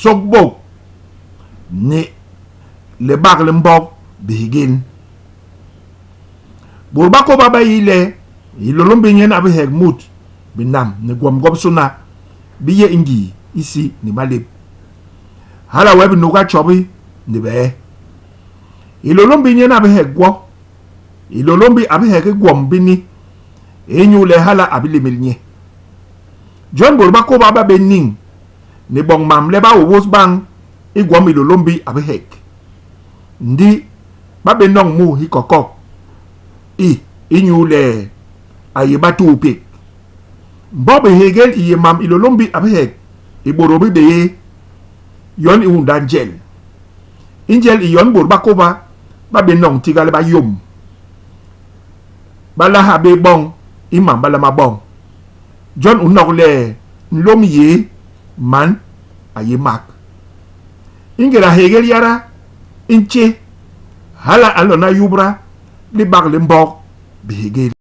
Sôkbôk ni libak li mbog bihégél. Bôt ba kôba ba yi le Hilôlômbi nyen a bi heg mut binam ni gwom gwobisôna bi yé i ngii, isi ni malép. Hala wee binuga tjobi ni bee. Hilôlômbi nyen a bi heg gwo. Hilôlômbi a bi heg i gwom bini inyuule hala a bi lémél nye. Jon bôt ba kôba ba bé niñ ni boñ mam le ba ôbôs bañ i gwom Hilôlômbi a bi heg. Ndi ba bé noñ mu hikokok i inyuule a yé Batuupék. Mbog bihégél i yé mam Hilôlômbi a bi heg i bôdôl bi béé, yon i unda njel. I njel i yon bôt ba kôba ba bé noñ tiga le ba yôm. Ba la ha bé boñ i mam ba lama boñ. Jon u nok le nlôm yé man a yé mak. I ngéda hégél yada i ntjé, hala a nlona yubda libak li mbog bihégél.